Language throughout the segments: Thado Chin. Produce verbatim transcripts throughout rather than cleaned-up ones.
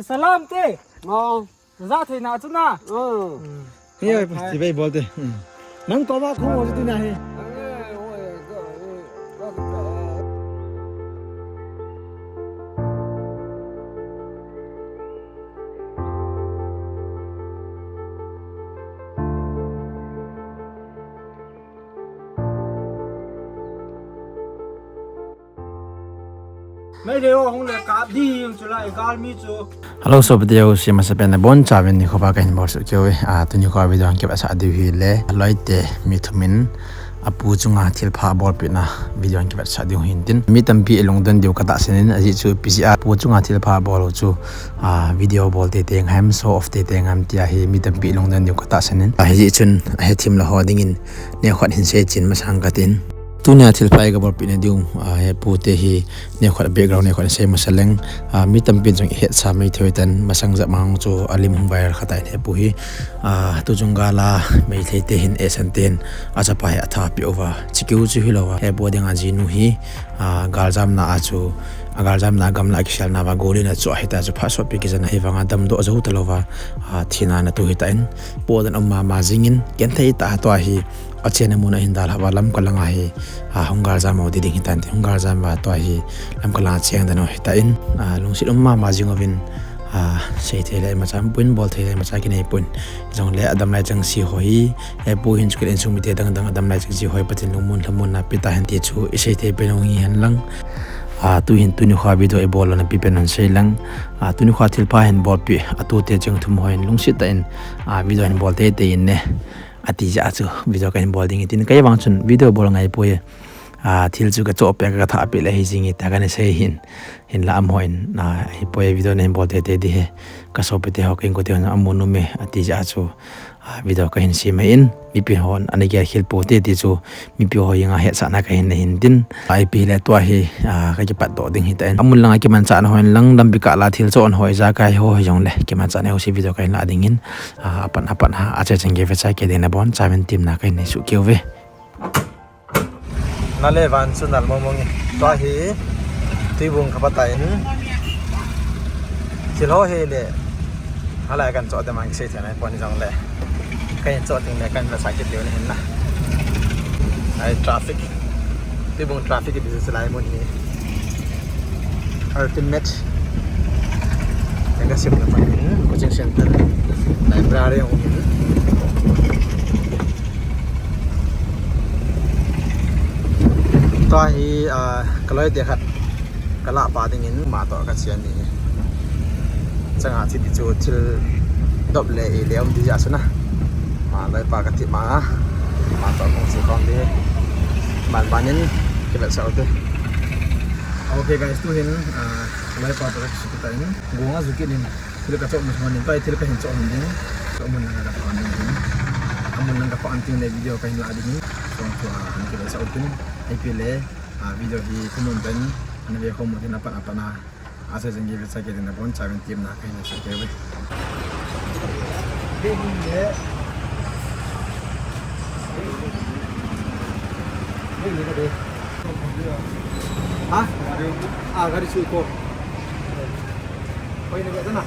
Salam te. Mo. Za thei na chu na. Hmm. He, ti bei bol te. Hmm. Nang koma khu mo chu ti na he. Meitei ho hung le kap ding chu lai gal mi chu. Hello, sopite ho, si masa pen na bon chavin nikho pha kahin bol soh keu e. Ah, tuni kho video hung kivetsah diu hile, loi te mi thum in apu chunga thilpha bolpeh na video hung kivetsah diu hin tin. Mi tampi i lungdon diu katahsan in, ajeh chu ipi jeh a pu chunga thilpha bol u chu, ah, video bol teitei ngam, show off teitei ngam ti ahi, mi tampi i lungdon diu katahsan in. Ah, hijeh chun ahethem lou ho dingin neokhat hin seichen masang katin. Tunia thilpha i kabolpeh na diu, ah, he pu te hi neokhat background neokhat sei masa leng, ah, mi tampi in jong ihetsa mai thei u hitan, masang jep mang chu alim hung viral kha tan he pu hi, ah, tuchung gal a Meitei te hin, Asian te hin achapa hi atha peh uva, chikeu chu hilou va, he pu dinga jinu hi, ah, galjamna a chu, agaljamna a gamla a kiselna uva gol in achoh ahitai, chu phat sotpi kijana hivanga damdoh jou talou va, ah, thina natoh hitan, podan um mama jingin, genthei tah a tua hi, achen a mun a hin dalha uva Lamka langa hi, ah, hung galjam u ti ding hitan tin, hung galjam uva tua hi Lamka langa cheng den u hitan, ah, lungset um mama jing uvin, ah, seithei le imacha umpon, bolthei le imacha kinei pon. Jongle adam lai chengse ho hi, he pu hin chukit insung mite dang dang adam lai chengse ho hi Pathen lungmon lhamonna pe tahen ti chu isei thei pen u hihen lang. Ah, tuhin tuni kho video ibol lona pi pen u sei lang. Ah, tuni kho thilpha hin bolpeh atu te cheng thum ho hin lungset tah in, ah, video hin bol teitei in ne, ati jeh a chu video kahin bol ding e tin, kei vang chun video bol ngai poi. Ah, thil chu kachoh peh, kathah peh le hijing e tia kana sei hin, hinla amaho in, ah, hipoi video nahin bol teitei ding ahi, kasopite ho, kainkote hon amu nom e ati jeh a chu, ah, video kahin sem ahin, mipi hon ana gel khel poute ti chu mipi ho henga hetsahna kahin nei ahin tin. Ah, ipi hile tua hi, ah, kakipatdoh ding hitan, amun langa kimanchahna ho in lang, lampi kah la thil chohna ho, ijakai ho hijongle kimanchahna ho se video kahin lah ding in, ah, apat apat a, achaichan gei vecha kei ding na bon chavin temna kahin nei soh keu ve. Nale van chu nal mong mong e. Tua hi Tuibung kapatah in, thil ho hile, halai kan choh dem a kisei thei nai pon hijongle, kahin choh ding le kahin vetsah kit diu ahin na. Ai traffic, Tuibung traffic ipi jeh a chu lai mun hi Ultimate, tia kasim na pan in, coaching center, library um in. Tua hi, ah, kaloi te khat kalah pa dingin ama toh kache ahi. Changa thi ti chu thil dop le ile um ti jeh a chu na, ama loipa kati ma, ama toh kong che khom ding. Ban ban in kivetsah u te. Okay guys, tuhin, ah, loipa toh kakisuh kit in, gong a ju kit in, thil kachoh mun hon in, tua hi thil kahin choh hon ding, choh mun lang kaphah hon ding, amun lang kaphah hon ding le video kahin lah ding, so, so, ah, kivetsah u tin, ipi le, ah, video hi thumun tah in ana ve khom u tin, apat apat a, achaichan gei vecha kei ding na bon chavin temna kahin nei soh keu ve. Ha? Ah, gari chu ko. Koi ne ga na.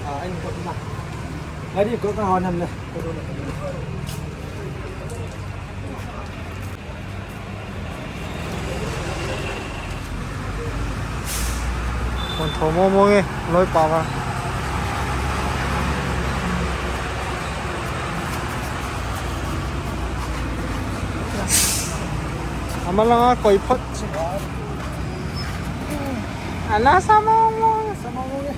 Ah, ai ko na. Gari ko ka hon nam le. Kon tho mo mo nge, loi pa va. Ama langa koi phot. Ala sa mo mo, sa mo mo nge.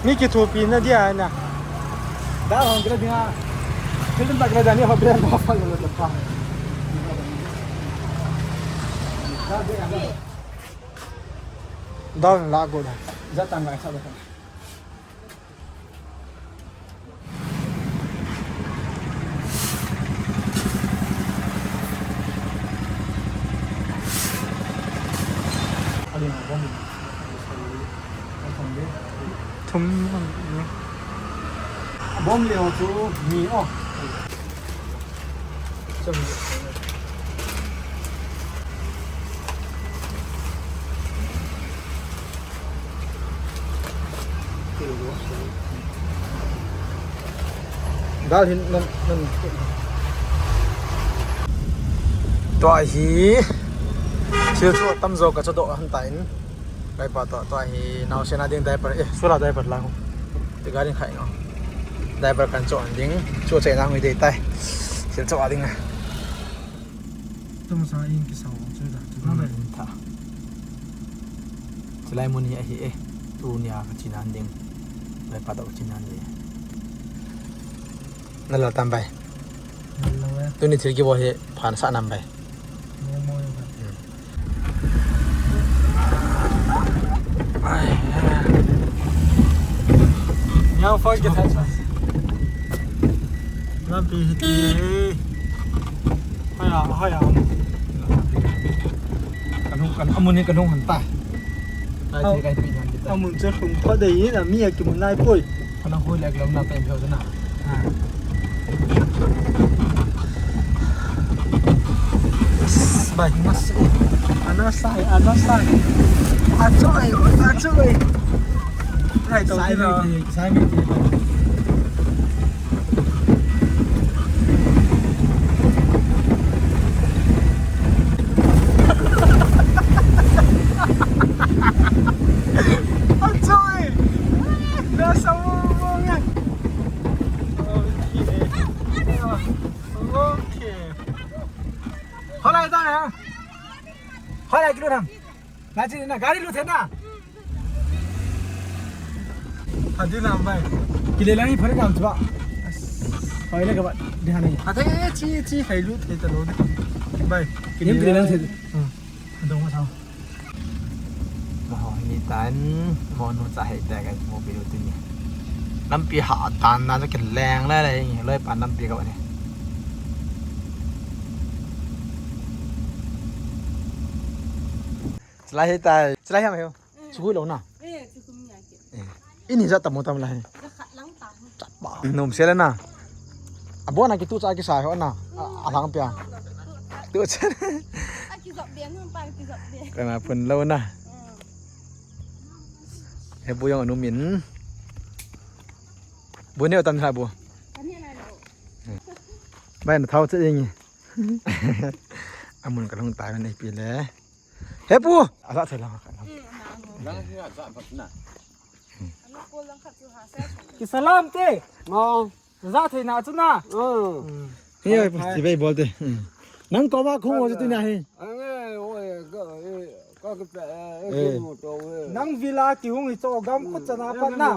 Mi kithopina dia na. Da hong kila dinga. Dal la go da. Jatang la sa da. Thum. Bom leo chu mi o. Dal hin nan, nan. Tua hi thil chu tamjo ka chodoh han tan. Kaipa to, tua hi naosen a ding diaper, eh, sula diaper la ho. Ti gari khai ngo. Diaper kan cho an ding, cho che na ngui dei tai. Thil cho a ding a. Tum sa in ki sa wang chu da. Chu na da. Hmm, tha. Chulai mun hi ahi e. Tunia ka chinan ding. Lai pa to ka chinan ding. Na la tam bai. Na la we. Tuni thil ki bo hi phan sa nam bai. Mo mo yo ba. Hmm. Ai, ai. Yang fa ki tha sa. Lampi hi ti. Haya, haya. Kan hung, kan amun hi kan hung han ta. Lai thei kai pi han ta. Amun chu hung pha dei in, ami a kimu nai poi. Kan hung hoi le lam na pen pheu na. Ha. Bai, mas. Ana sai, ana sai. Achoi, achoi. Lai to sai ti lo. Sai mi ti. Achoi! Nasa mo mo nga. Okay. Okay. Hola ita ya. Hola kilo nam. Na chi na gari lu the na. Hadi na bai. Kile lang hi phare kam chwa. Pai le ka ba. Di ha nei. Athe chi chi hai lu the ta lo. Bai. Kile lang the. Hmm. Dong ma sao. Mo ni tan mo nu cha hai ta ka mo bi lu tu ni. Lampi ha tan na ka leng la le. Loi pan lampi ka ba ni. Chulai hi tai, chulai hi mai ho. Chu hui lo na. Eh, chu kum nya ke. Eh. Ini ja tam mo tam lai. Ja khat lang ta. Chapa. Nom se le na. Abo na ki tu cha ki sa ho na. A, a lang pia. Tu cha. A ki jop de, nu pa ki jop de. Kana pun lo na. Hmm. He bu yong anu min. Bu ne tan ha bu. Kan ne na lo. Bai na thau che ngi. Amun ka long ta nei pi le. He pu. A ja thei lang khat. Lang hi a ja phat na. Ki salam te. Mo. Ja thei na chu na. Hi oi pu ti bei bol te. Nang ko ma khu ho chu ti na hi. Nang vila ki hung hi cho gam ko cha na pat na.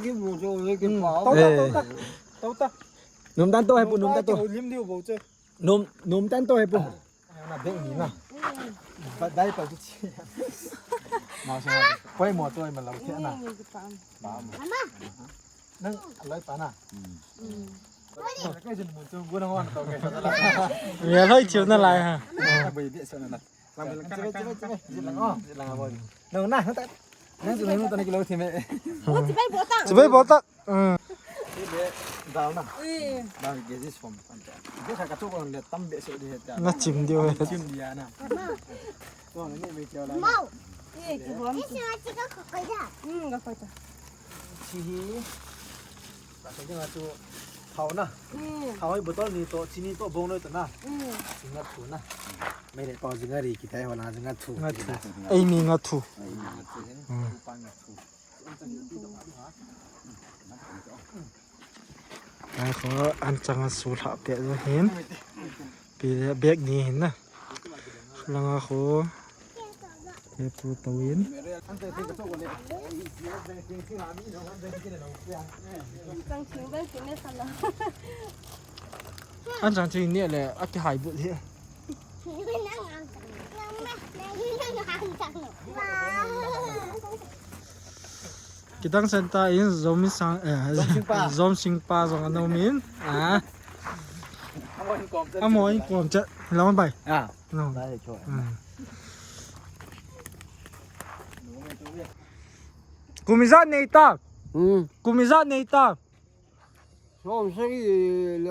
Ki mu cho ki pa. To ta, to ta. To ta. Num tan to he pu, num tan to. Lim diu bo che. Num, num tan to he pu. Na beng ni na. Ba dai pa chu chi. Ma sa. Poi mo to ma lau the na. Mama. Nang lai pa na. Ka jin mo chu gu na hon to ke. Ya lai chiu na lai ha. Bai de sa na. Lang, lang, lang, lang, lang, lang, oh. Lang, oh. Nang, nang, nang, nang, nang, nang, nang, kilo thim e. Oh, chibai bol tak. Chibai bol tak. Hmm. Chibai dal na. Ui. Dal ke jis pom. Dia sa ka chu kon le tam be se di ta. Na chim diu. Chim dia na. Ko ni me chao la. Mau. Ye, ki bom. Isi ma chi ka ko ko ja. Hmm, ka ko ja. Chi hi. Ka sa jing a chu thao na. Mm. Thao hi bottle ni to, chini to, bong noi to na. Mm. Jing a thu na. Mai le to jing a ri ki tai ho la jing a thu. Nga thu. Ei mi nga thu. Ei mi nga thu. Mm. Thu pa nga thu. Ai kho an chang a su lha pe zo hin. Pi le bag ni hin na. Langa kho. He pu to in. An chang thing neh le, a kihai but hi. Kidang center in Zomi sang, eh, Zomsingpa. Zomsingpa jong ana um in. Ah. Amo in kom chat. Amo in kom chat. Lamon bai. Ah. No. Bai le cho. Hmm. Kum ijat nei ta. Hmm. Kum ijat nei ta. Som sagi le,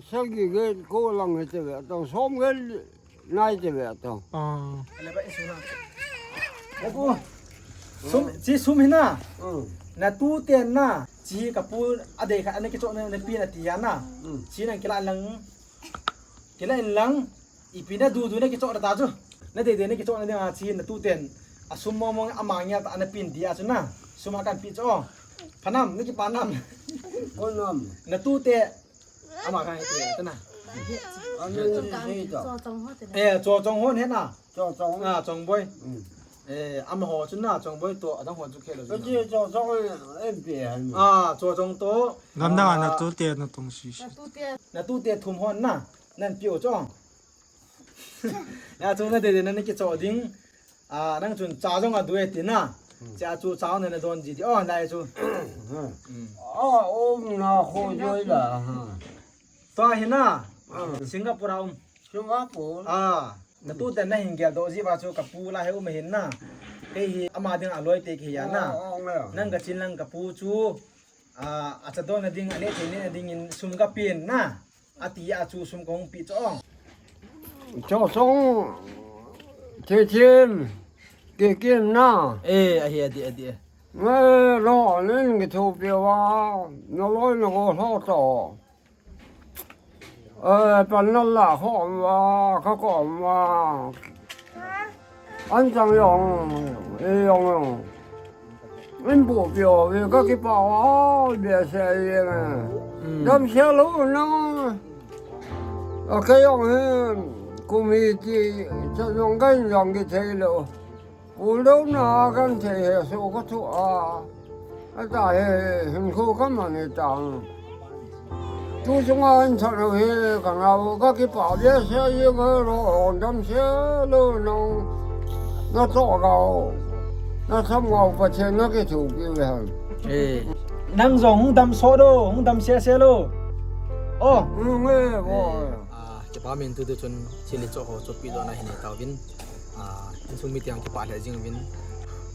sagi ge ko lang he te ve tong, som ge nai te ve tong. Ah. Abu. Sum, chi sum hi na. Hmm. Na tu ten na. Chi ka pu a dei khat ana kichoh na, na pi na ti ya na. Hmm. Chi nang kila lang. Kila in lang. Ipi na dudu na kichoh na ta chu. Na deidei na kichoh na dinga chi na tu ten. A sum mong mong ama ngia ta ana pin dia chu na. Sum a kan pi chu. Phanam na kipa nam. Ko nam. Na tu te. Ama kan te ta na. Ani ni ta. Eh, cho chong hon he na. Cho chong. Ah, chong boi. Mm. Eh, amaho chu na chong boi to, adang ho chu khelo chu na. Cho chong em pi han. Ah, cho chong to. Gamdang a na tu te na tong si si. Na tu te thum hon na. Nan piu chong. Ya chu na deidei na ni kicho ding. Ah, nang chun cha jong a du e ti na. Hmm. Cha chu cha na na don ji di. Oh, lai chu. Hmm. Ah, um na kho joi la. Hmm. To hi na. Hmm. Singapore a um. Singapore. Ah, na tu ten na hin gel do ji va chu ka pu la he um hin na. Kei hi ama ding a loi te kei ya na. Oh, oh, nge. Nang ka chin lang ka pu chu. Ah, a cha don na ding, a ne te ne na ding in sum ka pin na. Ati a chu sum kong pi chong. Cho song, che chin, ke kin na. Eh, ahi, adi, adi. Nge lo nin ke thu pi wa, no loi no go lo to. Eh, pan na la ho wa, ka ko wa. An chang yong, e yong yong. In bu pio ve ka kipa a, bia se ye. Mm. Dam se lo na. A ka yong he, kum hi ti, cha yong ka yong ki thei lo. Pu lo na kan thei he so ka thu a. A ta he, hin khu ka man he ta. Tu chunga in tha lo he, ka na ka kipa bia se ye ka lo, dam se lo na. Na to ga o. Na tham ga o, Pathen na kithupi ve han. Eh. Nang jong hung dam so lo, hung dam se se lo. Oh. Nge bo. Eh, ah, kipa min tu tu chun thil i cho ho cho pi lo na hi nei tauvin. Ah, insung mi tiang kipa le jing uvin.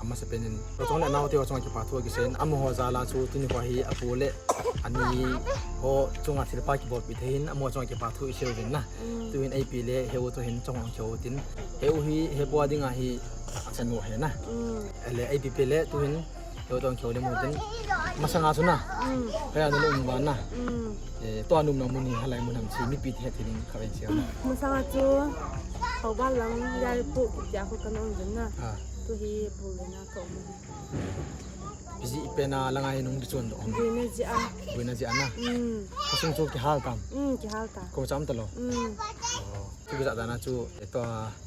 Ama se penin. Ho chong le nau te ho chong kipa thu kisei in. Amaho jal a chu tuni ho hi apu le ani ho chunga thil pa kibol pi thei in. Amaho chunga kipa thu i sei uvin na. Mm. Tuin eipi le he u to hin chong hong kyo tin. He u hi he bua dinga hi a chan u he na. Mm. Ele eipi pe le tuin he u to hong kyo le mu tin. Masanga chu na. Mm. He a nu um ba na. Mm. Eh, to a nu um na mun hi halai mun ham chi mipi te he thei ding kha ven sia na. Masanga chu Hauba lang Yaipur kitia khu ka nong jin na. Ah. Tu hi bul le na ka um. Biji i pe na langa hi nung di chun do. Buina ji a. Buina ji a na. Mm. Ka sung chu kihal tam. Mm, kihal ta. Ko cham ta lo. Mm. Oh. Chu kija da na chu, eh, to,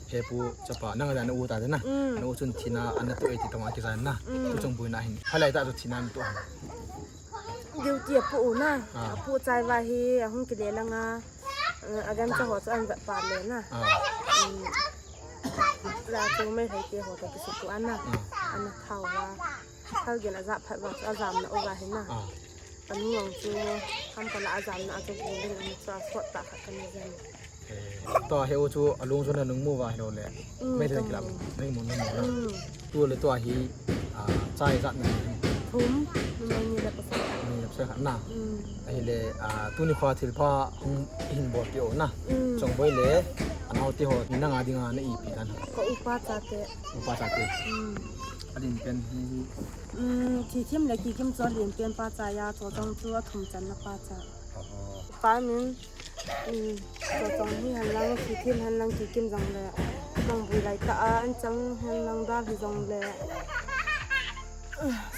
he pu chapa, nang da na u ta de na. Mm. Na u chun thina, ana tu e ti tama kija na. Mm. Tu chung buina hin. Halai ta chu thina na tu. Duty a pu u na. Ah. A pu chai va hi, a hung kile langa. Eh, a gan cha ho chu an vat pa le na. Ah. Mm. La chu mai hai te ho ta kisu tu an na. Ah. Ana thau va. Thal gen a ja phat va, a jam na u va hin na. Ah. Ka nu ang chu, ham ka la a jam na a chu bu ling ang chu a sot ta kha ka ni jam. Eh, to he u chu a lung chu na nung mu va hi lo le. Mm, mai thang kila, nung mu, nung mu na. Mm. Tu le to hi, ah, chai jat na. Thum, numei ni le pasal. Ni le pasal khat na. Mm. Ahile, ah, tuni kho thil pha hung hin bol pi o na. Mm. Chongboi le, a nao te ho, nang a dinga na ipi dan. Ka upa chate. Upa chate. Mm. A din pen hi. Mm, Thithim le Kikim chu a din pen pa cha ya, Chochong chu a thum channa pa cha. Oh. Pa min, mm, Chochong hi hen lang, Thithim hen lang, Kikim jong le, Mangbui lai ta a, an chang hen lang dal hi jong le,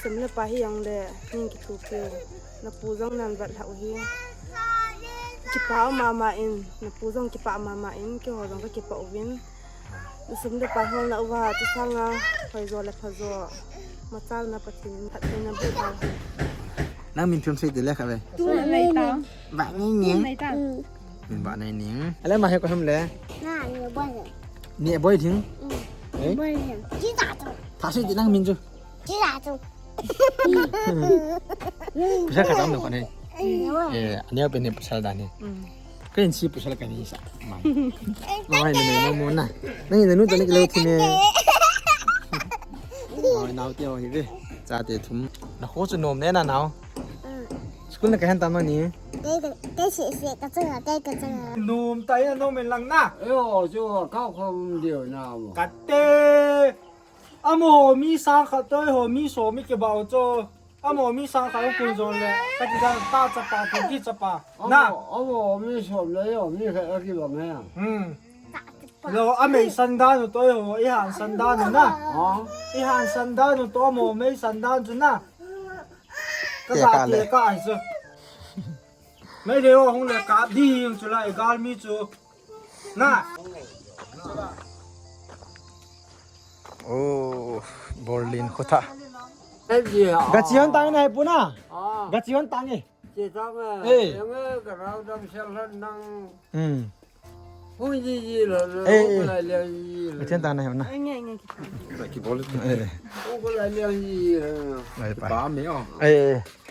sum le pai hi jong le, ning kithupi. Na pu jong nan vat lhah u hi. Kipah mama in, na pu jong kipah mama in, keiho jong ka kipah uvin. Sum le pai holna uva, chu sanga hoijo le phajo, machalna Pathen in phattheina boh tauhen. Nang min thum sei te le kha ve. Tu na nei ta. Ba ni ni. Nei ta. Min ba nei ni. Ale ma he ko hum le. Na ni boi le. Ni boi thing. Mm. Eh? Boi le. Chi ta tu. Tha sei ti nang min chu. Chi ta tu. Pasal ka tam no ko nei. Ni boi. Eh, ani pe ni pasal da ni. Mm. Ka in si pasal ka ni sa. Mai. Mai ni mo mo na. Nang ni nu ta ni lo thi ne. Mai nau te ho hi ve. Cha te thum. Na kho chu nom ne na nau. School na ka hen tam ni. Te te se se ka cha te ka cha. Nom ta ya nom lang na. Eo chu ka khom dio na mo. Ka te. Amo ho mi sang khat toh eiho mi som i kibah u chu. Amo mi sang khat hung kun jong le, kati dan ta chapa, thum ki chapa. Na. Amo, amo mi som le eiho mi khat a kibang e. Hmm. Lo, amei san dan u toh eiho, i han san dan u na. Ha? I han san dan u toh amo mei san dan chu na. Ka sa te ka ai chu. Mei le ho hung le ka di hung chu la, i gal mi chu. Na. Oh, Berlin kho tha. Gachi hon tang na he pu na. Gachi hon tang e. Chi tang e. Eh. Yang e ka rau dam sel han nang. Hmm. Hung ji ji lo lo. Eh, eh. Ko lai liang ji lo. Gachi hon tang na he na. Ai nge nge. Ki bol. Eh. Ko lai liang ji lo. Lai pa. Ba me o. Eh, eh.